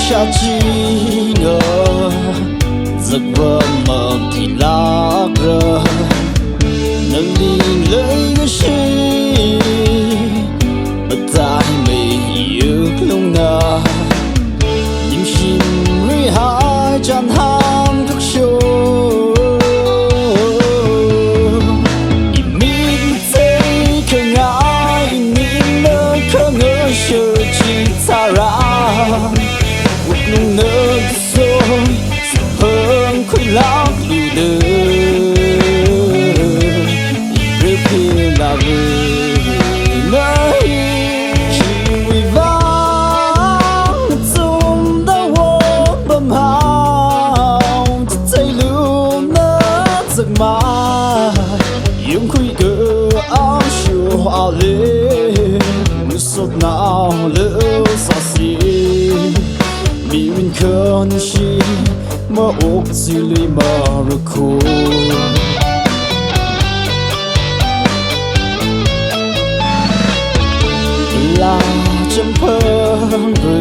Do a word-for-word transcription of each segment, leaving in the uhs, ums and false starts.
Chachinga zakva mathilākra, nali leikashi mataimei yuklungna, nimshimrihai chānhān kaksho. Imik matheikhangai ningna khangasha chitharan, wuklungna so samphangkhuilākluida, ipre philākra nai. Chiwui vang chumda won pamhao, chitheiluna zakmai, yangkhuika angsho ali, ngasotnaolu sāsi, mirin khangashi maok chili marakho. Laa champhang bu,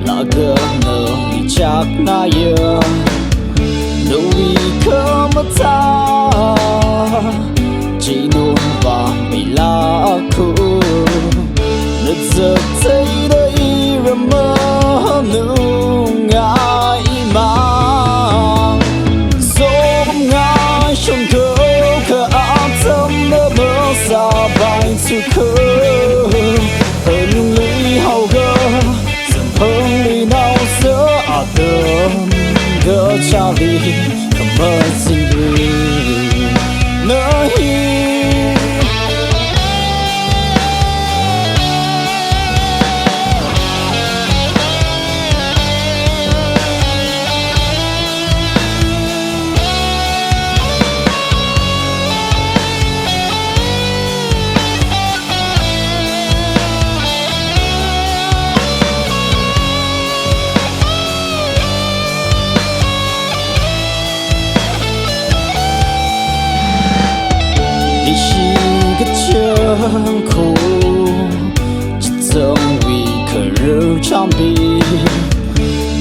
laa khanao ichak naya, nawui khamathā, chinungva meilākho. Nazak theida iram manungai mang, zomngai shongko kha atam mamasāpai sukho. Hanunglui haoga, samphangluinao sā atam kachāli khamachingrei nai. Ishi kachangkho, chithangwui kharar chānpi,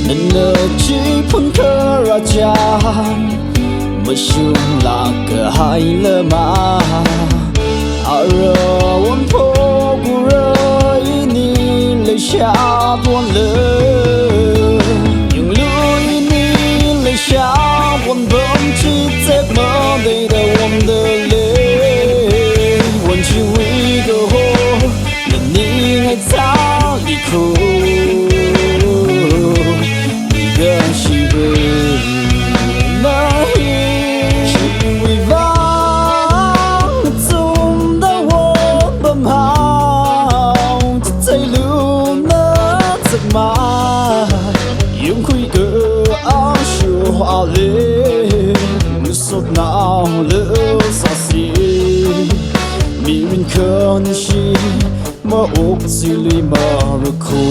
nana chi phunkharā chān mashunglāk kahai lama, ara wonphokura ini leishat wonle. Yanglu ini leishat wonpam chi tekmadeida wonda lei. Won chiwui kaho, naningai thālikho, iga shirei nai. Chiwui vang chumda won pamhao, chitheiluna zakmai, yangkhuika angsho ali, ngasotnaolu sāsi, mirin khangashi maok chili marakho.